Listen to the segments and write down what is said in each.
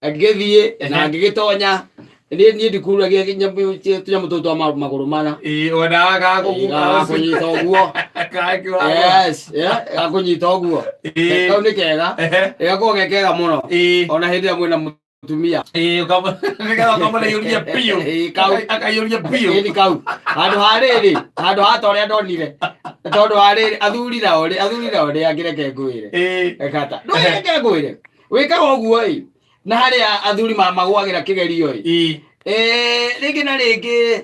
Ngĩthiĩ na ngĩgĩtonya. Niĩ ndikuragia tũnyamũ tũtũ twa magũrũ mana. Ĩĩ, wendaga Gakũnyita ũguo. Yes, yeah, gakũnyita ũguo. Kau nĩ kega. Gakoragwo ge kega mũno. Ona hĩndĩ ĩrĩa mwĩna mũtumia. Nĩgetha ũkamũnaiyũria biũ. Ĩĩ, kau. Akaiyũria biũ. Ĩni kau. Handũ ha rĩrĩ, handũ ha ta ũrĩa ndonire. Tondũ wa rĩrĩ, athuri nao rĩ, athuri nao nĩ angĩreke ngwĩre. Kata. Ndũreke ngwĩre. Wĩkaga ũguo ĩ, na harĩa athuri magwagĩra kĩgerio ĩ. Rĩngĩ na rĩngĩ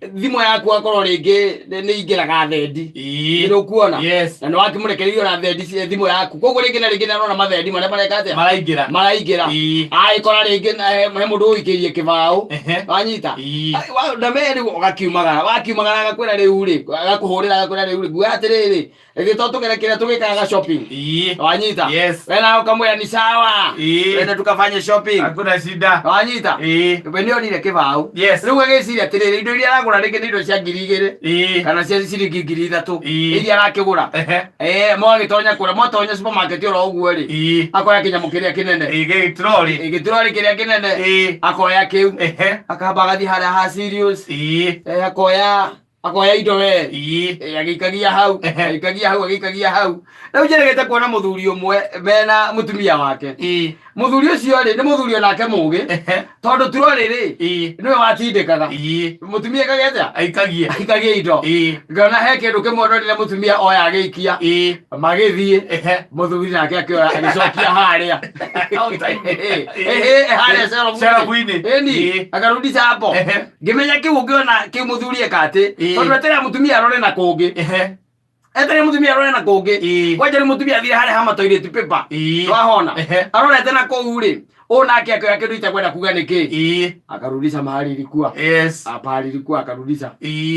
thimũ yaku akorwo rĩngĩ nĩ ingĩraga thendi. Nĩ ũkuona? Yes. Na nĩ wakĩmũrekereirio na thendi cia thimũ yaku. Koguo rĩngĩ na rĩngĩ nĩ arona mathendi marĩa mareka atĩa? Maraingĩra. Maraingĩra. Agĩkora rĩngĩ na he mũndũ ũikĩirie kĩbaũ. Wanyita? Na me rĩu ũgakiumagara. Wakiumagara agakwĩra rĩu rĩ, agakũhũrĩra agakwĩra rĩu rĩ, nguoya atĩrĩrĩ, Ĩgĩ to tũgere kĩrĩa tũgĩkaga shopping. Wanyita? Yes. We nawe ũkamwĩra ni sawa. Twende tukafanye shopping. Hakuna shida. Wanyita? We nĩ onire kĩbaũ. Yes. Rĩu agĩciria atĩrĩrĩ, indo iria aragũra rĩngĩ nĩ indo cia 2000 kana cia ciringi 3000 iria arakĩgũra. Mwagĩtonya kũrĩa, mwatonya supermarket oro ũguo rĩ, akoya kĩnyamũ kĩrĩa kĩnene. Gĩtrori. Gĩtrori kĩrĩa kĩnene. Akoya kĩu. Akamba agathiĩ harĩa ha cereals. Akoya akoya indo we. Agĩikagia hau, agĩikagia hau, agĩikagia hau. Rĩu njĩrĩgĩte kuona mũthuri ũmwe mena mũtumia wake. Mũthuri ũcio rĩ, nĩ mũthuri onake mũgĩ, tondũ turorĩ rĩ, nĩwe watindĩkaga. Mũtumia aikagia atĩa? Aikagie. Aikagia indo. Ngĩona he kĩndũ kĩmwe ndonire mũtumia oya agĩikia. Magĩthiĩ. Mũthuri nake akĩoya agĩcokia harĩa. Harĩa Shelf-inĩ. Ĩni, akarudisha hapo. Ngĩmenya kĩu ũngĩona kĩu mũthuri eka atĩ, tondũ eterera mũtumia arore na kũngĩ. Eterera mũtumia arore na kũngĩ. Kwanja rĩu mũtumia athire harĩa hama toilet paper. Twahona. Arorete na kũu rĩ, ũũ nake akĩoya kĩndũ itekwenda kuga nĩ kĩ. Akarudisha mahali ilikuwa. Pahali ilikuwa akarudisha.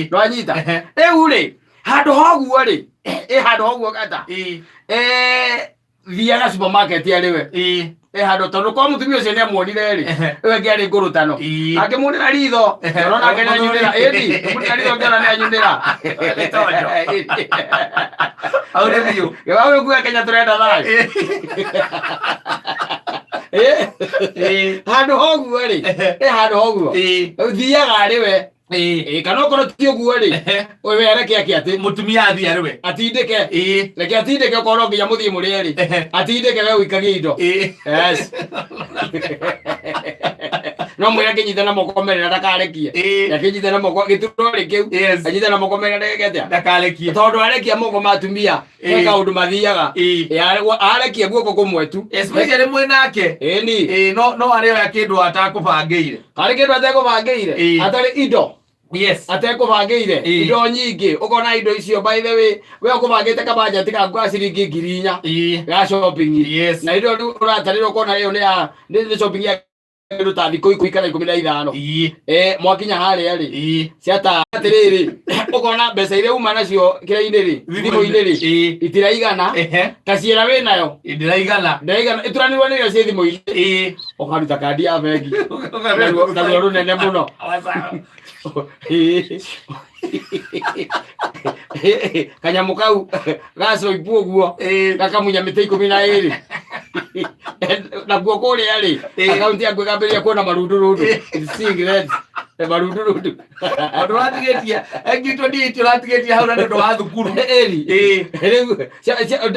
Ndwanyita? Rĩu rĩ, handũ ha ũguo rĩ, ĩ handũ ha ũguo kata. Thiaga supermarket arĩ we. Handũ tondũ kwa mũtumia ũcio nĩamuonire rĩ, ĩyo ĩngĩ arĩ ngũrũtano. Akĩmuonera ritho, ngĩona nake nĩanyunĩra. Ĩni, akĩmuonera ritho ngĩona nĩanyunĩra. Gĩtonyo. Hau nĩ biũ. Gĩbaũ gĩkuga Kenya tũrenda thayũ. Handũ ha ũguo rĩ, handũ ha ũguo. Thiaga arĩ we. Kana okorwo ti ũguo rĩ, we reke ake atĩ Mũtumia athiĩ arĩ we. Atindĩke. Reke atindĩke okorwo no nginya mũthiĩ mũrĩe rĩ. Atindĩke we ũikagie indo. Yes. No mwĩre akĩnyita na moko merĩ na ndakarekie. Akĩnyita na moko gĩturorĩ kĩu. Anyite na moko merĩ na ndageke atĩa? Ndakarekie. Tondũ arekia moko ma atumia he kaũndũ mathiaga. Arekia guoko kũmwe tu. Especially mwĩ nake. Ĩni. No arĩoya kĩndũ atakũbangĩire. Harĩ kĩndũ atekũbangĩire. Atarĩ indo. Atekũbangĩire. Indo nyingĩ ũkona indo icio, by the way, we ũkũbangĩte kabajeti gaku ka ciringi 4000 ga shopping. Na indo rĩu ũratarĩra ũkona ĩyo nĩ ya nĩ shopping ya kĩndũ ta thikũ 10 kana 15. Mwakinya harĩa rĩ, ciata atĩrĩrĩ, ũkona mbeca iria uma nacio kĩrĩa-inĩ rĩ, thimũ-inĩ rĩ, itiraigana. Kaciĩra wĩ nayo Ndĩraigana. Ndĩraigana ĩturanĩrwo nĩ iria ciĩ thimũ-inĩ. Ũkaruta kandi ya bengi naruo rũnene mũno. Kanyamũ kau gacoibu ũguo gakamunya mĩtĩ 12 nakuo kũrĩa rĩ, akaunti yaku ĩkambĩrĩria kuona marundurundu. Seeing red, marundurundu. Tondũ ũratigĩtie engitwo ndiĩti ũratigĩtie hau na nĩ ũndũ wa thukuru. Ĩni. Rĩu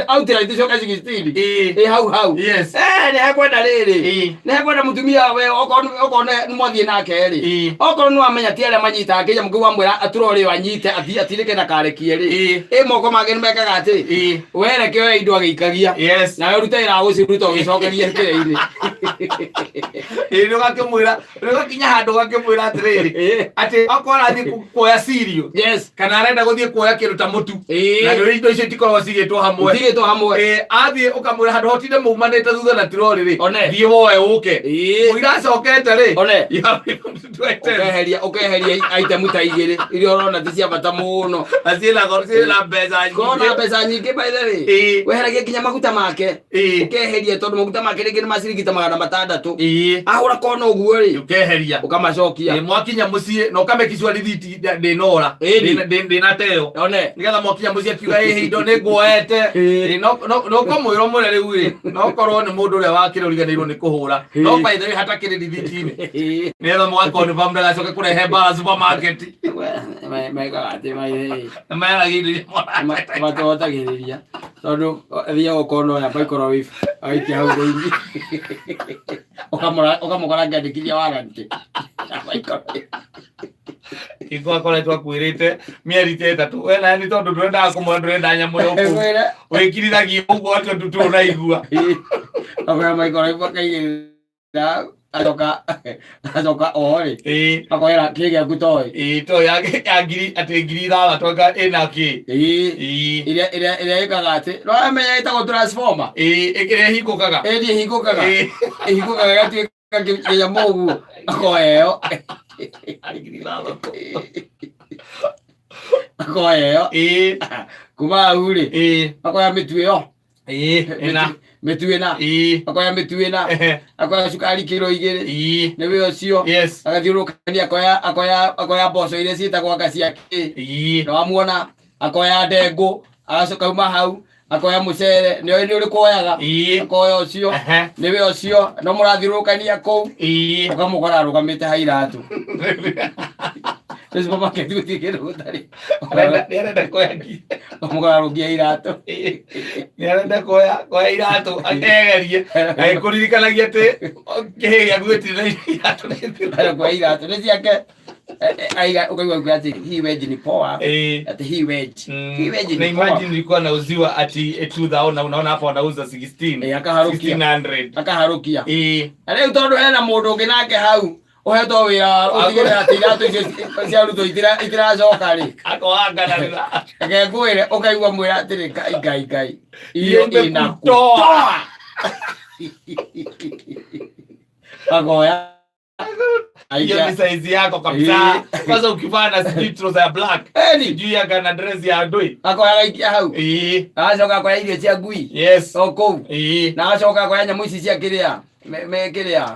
outright coka 16. Ĩ hau hau. Nĩ hekwenda rĩrĩ, nĩ hekwenda mũtumia we okorwo nĩ mwathiĩ nake rĩ, okorwo nĩ wamenya ti arĩa manyitaga kĩnyamũ kĩu wamwĩra aturore ĩyo anyite athiĩ atirĩke ndakarekie rĩ, ĩ moko make nĩ mekaga atĩ we reke oe indo agĩikagia. Nawe ũrute wĩra wa gũciruta ũgĩcokeria kĩrĩa-inĩ. Ĩĩ, nĩ ũgakĩmwĩra, nĩ ũgakinya handũ ũgakĩmwĩra atĩrĩrĩ, atĩ okorwo arathiĩ kuoya cereal kana arenda gũthiĩ kuoya kĩndũ ta mũtu, na nĩ indo icio itikoragwo cigĩtwo hamwe. Itigĩtwo hamwe. Athiĩ ũkamwĩra handũ hotinde maumanĩte thutha na tirori rĩ, One. thiĩ woe ũke. Mũira acokete rĩ, One. you have two items. Ũkeheria item ta igĩrĩ iria ũrona ti cia bata mũno. Na ciĩna goro, ciĩna mbeca Korwo na nyingĩ. mbeca nyingĩ, by the way. Weheragia nginya maguta make. Ũkeheria tondũ maguta make rĩngĩ nĩ ma ciringi ta magana magana matandatũ. Ĩĩ. Ahũra kona ũguo rĩ, Ũkeheria. ũkamacokia. Ĩĩ, mwakinya mũciĩ na ũkamekicua rithiti ndĩnora. Ĩni. Ndĩnateo. One. Nĩgetha mwakinya mũciĩ akiuga ĩhĩ indo nĩ nguoete. Ĩĩ. Ĩĩ, no ũkamwĩra ũmwĩre rĩu rĩ, no korwo nĩ mũndũ ũrĩa wakĩrĩ ũriganĩirwo nĩ kũhũra. No by the way hatakĩrĩ rithiti-inĩ. Ĩĩ. Nĩgetha mũgakorwo nĩ ndagacoke kũrehe mbara supermarket. Mekaga atĩ maĩ Nĩ meragia indo iria monete. matũhotagĩrĩria tondũ thiaga ũkona ũrĩa microwave agaikia hau thĩinĩ ũkamũkora ngĩandĩkithia warranty ya microwave. Hingo akoretwo akwĩrĩte mĩeri ta ĩtatũ we nawe nĩ tondũ ndũrendaga kũmwĩra ndũrenda nyamũ ĩyo kũu Ngwĩre, wĩkirithagia ũguo atĩ ũndũ tũraigua. Akoya microwave akaigĩrĩra acoka acoka oho rĩ Ĩĩ. akoera kĩ gĩaku toĩ. Ĩĩ, to ya ngiri atĩ 6000 anga ĩna kĩ. Ĩĩ. Ĩĩ. Ĩrĩa ĩkaga atĩ no amenya ĩtagwo transformer. Ĩĩ, ĩrĩa ĩhingũkaga. Ĩrĩa ĩhingũkaga. Ĩĩ. Ĩhingũkaga ĩgatuĩka kĩnyamũ ũguo akoya ĩyo. 6000. Akoya ĩyo. Ĩĩ. Kuma hau rĩ, Ĩĩ. akoya mĩtu ĩyo. Ĩĩ, ĩna. Mĩtu ĩna. Ĩĩ. Akoya mĩtu ĩna. Ehe. Akoya cukari kiro 2. Ĩĩ. Nĩ wĩ ũcio. Yes. Agathiũrũrũkania akoya mboco iria ciĩtagwo anga cia kĩ. Ĩĩ. Na wamuona akoya ndengũ agacoka uma hau akoya mũcere nĩ nĩ ũrĩkũ oyaga. Ĩĩ. Akoya ũcio. Ehe. Nĩ wĩ ũcio no mũrathiũrũrũkania kũu. Ĩĩ. Ũkamũkora arũgamĩte ha iratũ. Nĩ supermarket gũtirĩ kĩndũ gũtarĩ. Nĩ arenda kuoya ngiri. Ũkamũkora arũngie iratũ. Nĩ arenda kuoya iratũ akegerie agĩkũririkanagia atĩ kĩhĩ gĩaku gĩtirĩ na iratũ nĩ thiru. Arenda kuoya iratũ nĩ ciake. Aiga ukaigua kuga atĩ hii wedge ni poa. Ĩĩ. Ati hii wedge. Hii wedge Na ni poa. imagine nilikuwa nauziwa ati 2000 na unaona hapa wanauza 16. Ĩĩ, akaharũkia. 1600. Akaharũkia. Ĩĩ. Na rĩu tondũ hena mũndũ ũngĩ nake hau ũhetwo wĩra ũtigĩrĩra atĩ iratũ icio cia arutwo itiracoka rĩ. Akoangananĩra. Reke ngwĩre ũkaigua mwĩra atĩrĩ Ngai Ngai Ngai. Irio Irio inakutoa. imekutoa. Akoya. Hiyo Aikia. ni size yako kabisa. Kwanza ukivaa na sijui trouser ya black. Eni. Sijui ya kana dress ya ndui. Akoya agaikia hau. Ĩĩ. Agacoka akoya irio cia ngui. Yes. O kũu. Ĩĩ. Na agacoka akoya nyamũ ici cia kĩrĩa. Me kĩrĩa.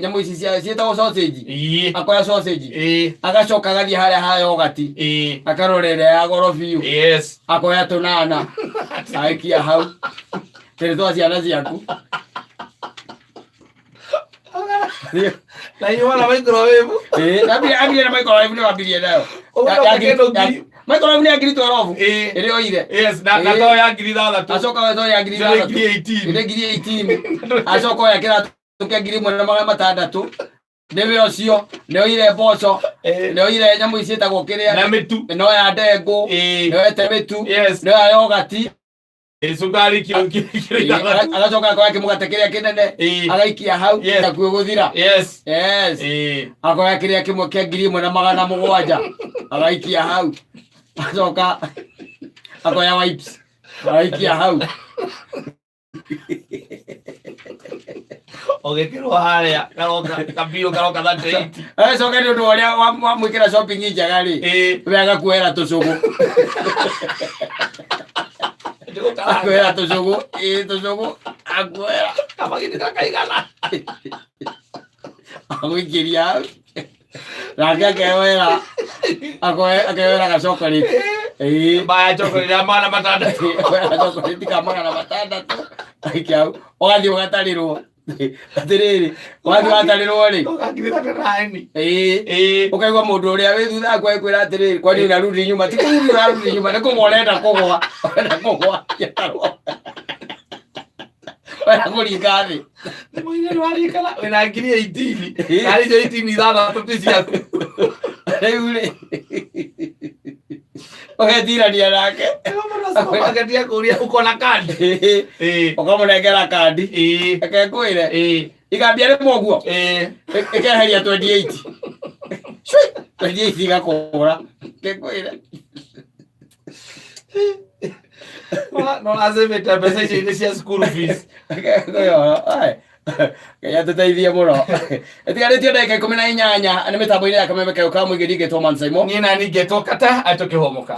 Nyamũ ici cia ciĩtagwo sausage. Ĩĩ. Akoya sausage. Ĩĩ. Agacoka agathiĩ harĩa ha yogati. Ĩĩ. Akarora ĩrĩa ya goro biũ. Yes. Akoya tũnana. Agaikia hau. Tĩrĩ twa ciana ciaku. Na hiyo wana microwave. Ĩĩ, ambire na microwave nĩ wambirie nayo. Ũguo kĩndũ ngiri. Microwave nĩ ya ngiri 12. Ĩĩ. Ĩrĩa oire. Yes, na Ĩĩ. to ya 6000. Acoka we to ya ngiri Ĩrĩ 6. ngiri 18. Ĩrĩ ngiri 18. Acoka oya kĩratũ kĩa 1600. Nĩwe ũcio, nĩ oire mboco, Ĩĩ. nĩ oire nyamũ ici ciĩtagwo kĩrĩa. Na mĩtu. Nĩ oya ndengũ, Ĩĩ. nĩ oete mĩtu, Yes. nĩ oya yogati. Ĩĩ, cukari kiro 6. Agacoka akoya kĩmũgate kĩrĩa kĩnene, Ĩĩ. agaikia hau, Yes. gakuĩ gũthira. Yes. Yes. Ĩĩ. Akoya kĩrĩa kĩmwe kĩa 1700 agaikia hau. Acoka akoya wipes agaikia hau. Ũgĩkĩrwo harĩa karoka kabiro karoka 38. Agacoka nĩ ũndũ wa ũrĩa wamwĩkĩra shopping njega rĩ, Ĩĩ. we agakuoera tũcũgũ. Akuoera tũcũgũ, ĩĩ tũcũgũ, akuoera. Kamagiti gakaigana. Agũikĩria hau. Nake akeyoera akeyoera ga chocolate. Ĩĩ. Baya chocolate ya 600. Akoya chocolate ka 600. Aikia hau. Ũgathiĩ ũgatarĩrwo. Atĩrĩrĩ, wathiĩ watarĩrwo rĩ. Ũgakiri 39. Ĩĩ. Ĩĩ. Ũkaigua mũndũ ũrĩa wĩ thutha waku agĩkwĩra atĩrĩrĩ, kwani unarudi nyuma? Ti kũrudi ũrarudi nyuma, nĩ kũgwa ũrenda kũgwa. Ũrenda kũgwa. Ũrenda kũringa thĩ. Mũirĩtu warikara wĩna ngiri 18. Na icio 18 ithathatũ ti ciaku. Rĩu rĩ, ũgetirania nake. Supermarket akũria uko na kandi. Ĩĩ. Ũkamũnengera kandi. Ĩĩ. Reke ngwĩre. Ĩĩ. Igambia rĩmwe ũguo. Ĩĩ. Ĩkeheria 28. Cui, 28 igakũra. Reke ngwĩre. No ũracĩbĩte mbeca icio irĩ cia school fees. Ngai atũteithie mũno. Ĩtigarĩtie ndagĩka 18 nĩ mĩtambo-inĩ ya kameme kayũ ka mũingĩ ndingĩtwo Man Simon. Niĩ nani ngetwo kata atũkĩhũmũka.